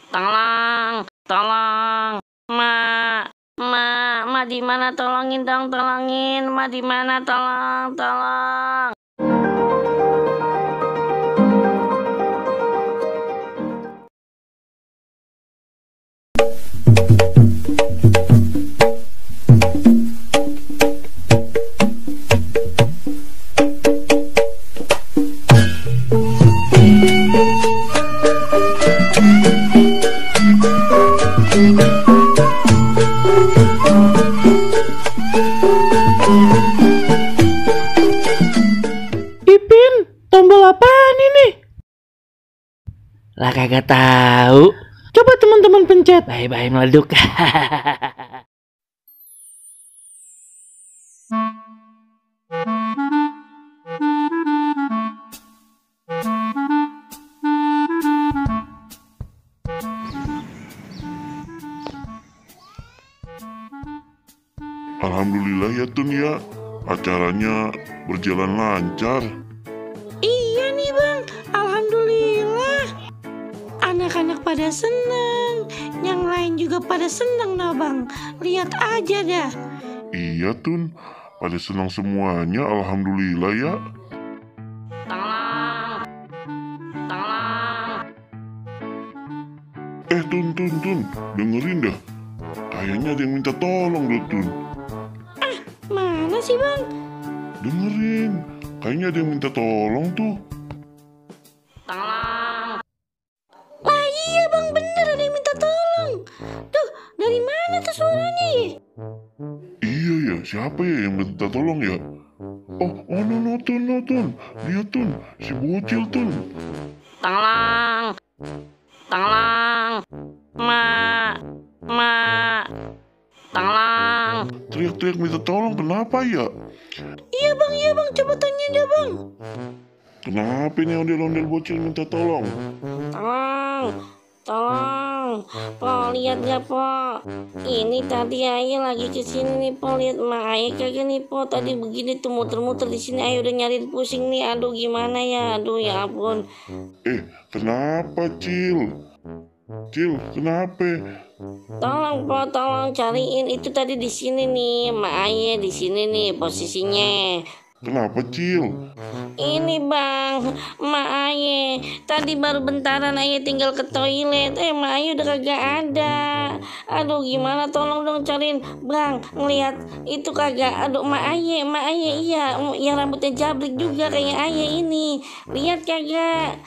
Tolong, tolong, ma di mana? Tolongin dong, tolongin, ma di mana? Tolong, tolong. Ipin, tombol apaan ini? Lah kagak tahu. Coba teman-teman pencet. Bye-bye meleduk. Alhamdulillah ya Tun ya, acaranya berjalan lancar. Iya nih bang, alhamdulillah. Anak-anak pada seneng, yang lain juga pada seneng nah bang. Lihat aja dah. Iya Tun, pada senang semuanya, alhamdulillah ya. Tolong, tolong. Tun, dengerin dah. Kayaknya ada yang minta tolong deh Tun. Mana sih bang? Dengerin, kayaknya ada yang minta tolong tuh. Tolong. Lah iya bang, bener ada yang minta tolong. Tuh, dari mana tuh suaranya ya? Iya ya, siapa ya yang minta tolong ya? Oh no Tun, dia Tun, si bocil Tun. Tolong, tolong, ma, tolong. Teriak-teriak minta tolong, kenapa ya? Iya bang, coba tanya dah bang. Kenapa ini ondel-ondel bocil minta tolong? Tolong, po lihat gak po? Ini tadi Ayah lagi kesini nih po, lihat mak Ayah kagak nih po? Tadi begini tuh muter-muter di sini, Ayah udah nyariin pusing nih. Aduh gimana ya? Aduh ya ampun. Kenapa Cil? Cil, kenapa? Tolong po, tolong cariin itu tadi di sini nih, mak Ayah di sini nih posisinya. Kenapa Cil? Ini bang, mak Ayah tadi baru bentaran Ayah tinggal ke toilet, mak Ayah udah kagak ada. Aduh gimana, tolong dong cariin bang, ngelihat itu kagak. Aduh mak Ayah iya, yang rambutnya jabrik juga kayak Ayah ini, lihat kagak?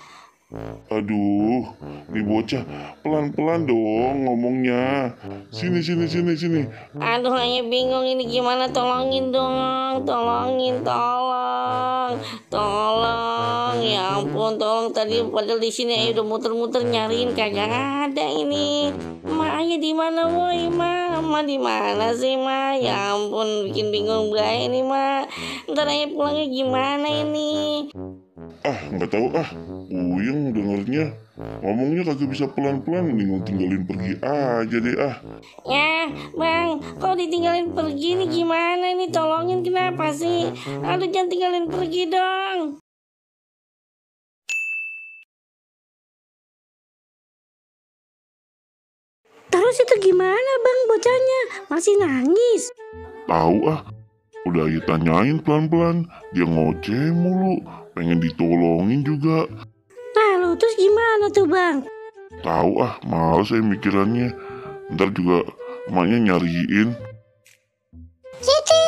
Aduh, nih bocah pelan-pelan dong ngomongnya. Sini. Aduh Ayah bingung ini gimana, tolongin dong, tolong. Ya ampun, tolong, tadi padahal di sini Ayah udah muter-muter nyariin kagak ada ini. Mak Ayah di mana woi, Ma di mana sih Ma? Ya ampun, bikin bingung banget ini Ma. Ntar Ayah pulangnya gimana ini? Nggak tahu Uyeng dengernya. Ngomongnya kagak bisa pelan-pelan, mending tinggalin pergi aja deh Ya bang, kok ditinggalin pergi nih gimana ini, tolongin kenapa sih? Aduh jangan tinggalin pergi dong. Terus itu gimana bang bocahnya? Masih nangis? Tahu udah Ayu tanyain pelan-pelan, dia ngoceh mulu, pengen ditolongin juga. Lalu terus gimana tuh bang? Tahu males mikirannya. Ntar juga emaknya nyariin. Siti.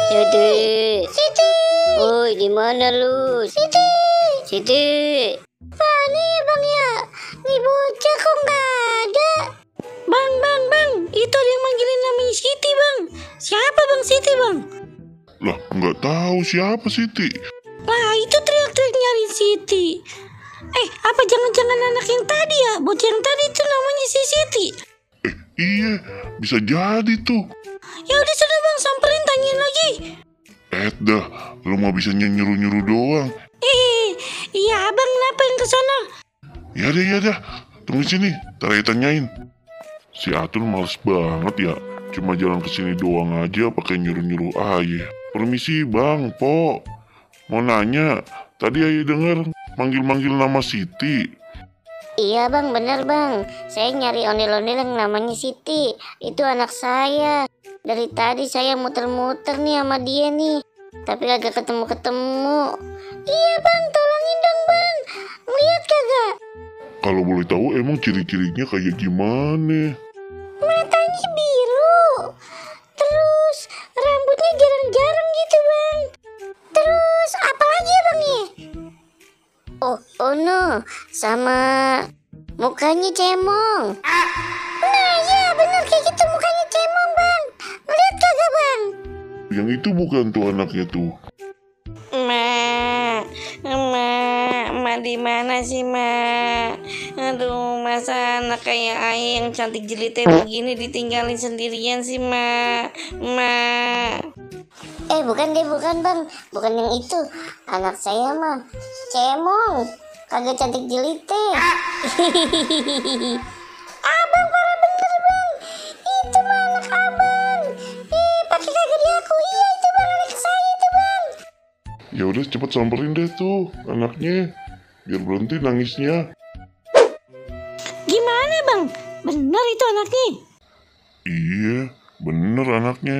Woi, di mana lu? Siti. Nih bang ya, nih bocah kok nggak ada? Bang, itu ada yang manggilin namanya Siti bang. Siapa bang Siti bang? Lah, nggak tahu siapa Siti. Lah itu teriak-teriak nyari Siti. Apa jangan-jangan anak yang tadi ya? Bocah yang tadi itu namanya si Siti. Iya, bisa jadi tuh. Ya udah sudah bang, samperin tanyain lagi. Dah, lu mah bisa nyuruh-nyuruh doang. Iya abang, kenapa yang kesana? Ya dah, tunggu sini, ntar Ayu tanyain. Si Atul males banget ya, cuma jalan kesini doang aja pakai nyuruh-nyuruh Ayah. Permisi bang, Po. Mau nanya, tadi Ayah denger manggil-manggil nama Siti. Iya bang, bener bang. Saya nyari ondel-ondel yang namanya Siti. Itu anak saya. Dari tadi saya muter-muter nih sama dia nih, tapi kagak ketemu-ketemu. Iya bang, tolongin dong bang. Lihat kagak? Kalau boleh tahu emang ciri-cirinya kayak gimana? Matanya biru. Terus rambutnya jarang-jarang gitu bang. Terus apa lagi ya bang ya? Oh no, sama mukanya cemong. Nah ya bener kayak gitu, mukanya cemong bang. Lihat kagak bang? Yang itu bukan tuh anaknya tuh. Ma di mana sih, Ma? Aduh, masa anak kayak Ayah yang cantik jelita begini ditinggalin sendirian sih, Ma? Bukan deh, bukan bang. Bukan yang itu. Anak saya mah cemong, kagak cantik jelite. Abang parah bener bang. Itu mah anak abang. Pakai kagak diaku. Iya itu bang, anak saya itu bang. Ya udah cepet samperin deh tuh anaknya, biar berhenti nangisnya. Gimana bang? Bener itu anaknya? Iya, bener anaknya.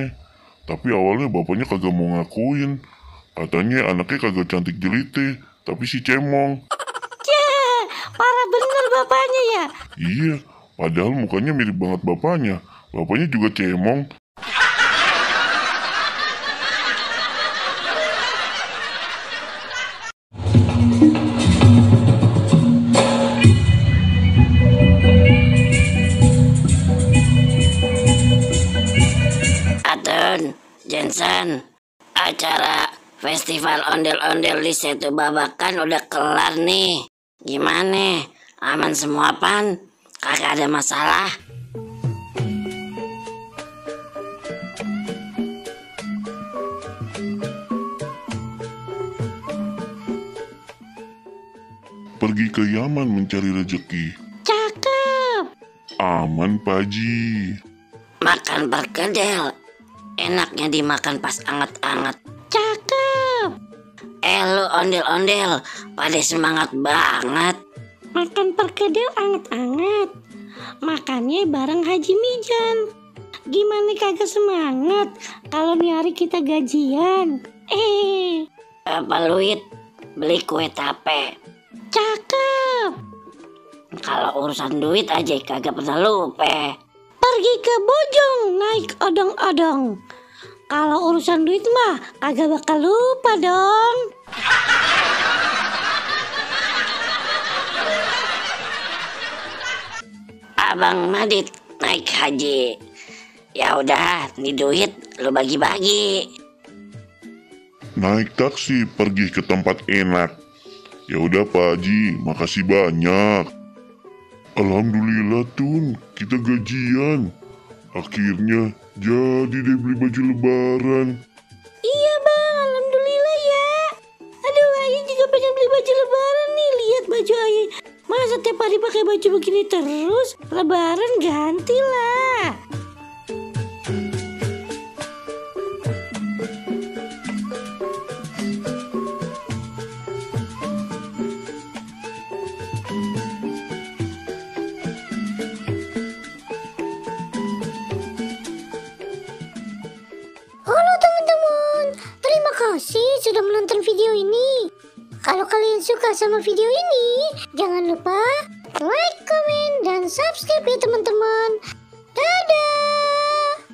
Tapi awalnya bapaknya kagak mau ngakuin. Katanya anaknya kagak cantik jelite, tapi si cemong. Ya, parah bener bapaknya ya. Iya, padahal mukanya mirip banget bapaknya. Bapaknya juga cemong. Atun, Jensen, acara festival ondel-ondel di Setu Babakan udah kelar nih. Gimana? Aman semua pan? Kagak ada masalah? Pergi ke Yaman mencari rezeki. Cakep. Aman, Pak Haji. Makan perkedel, enaknya dimakan pas anget-anget. Cakep. Lu ondel-ondel, pada semangat banget. Makan perkedel anget-anget. Makannya bareng Haji Mijan. Gimana kagak semangat kalau nih hari kita gajian? Peluit, beli kue tape. Cakep. Kalau urusan duit aja kagak pernah lupa. Pergi ke Bojong naik odong-odong. Kalau urusan duit mah kagak bakal lupa dong. Abang Madit naik haji. Ya udah, nih duit lu bagi-bagi. Naik taksi pergi ke tempat enak. Ya udah Pak Haji, makasih banyak. Alhamdulillah Tun, kita gajian. Akhirnya jadi deh beli baju lebaran. Iya bang, alhamdulillah ya. Aduh, Ayah juga pengen beli baju lebaran nih. Lihat baju Ayah. Masa tiap hari pakai baju begini terus? Lebaran gantilah. Halo teman-teman, terima kasih sudah menonton video ini. Kalau kalian suka sama video ini, jangan lupa like, komen, dan subscribe ya teman-teman. Dadah!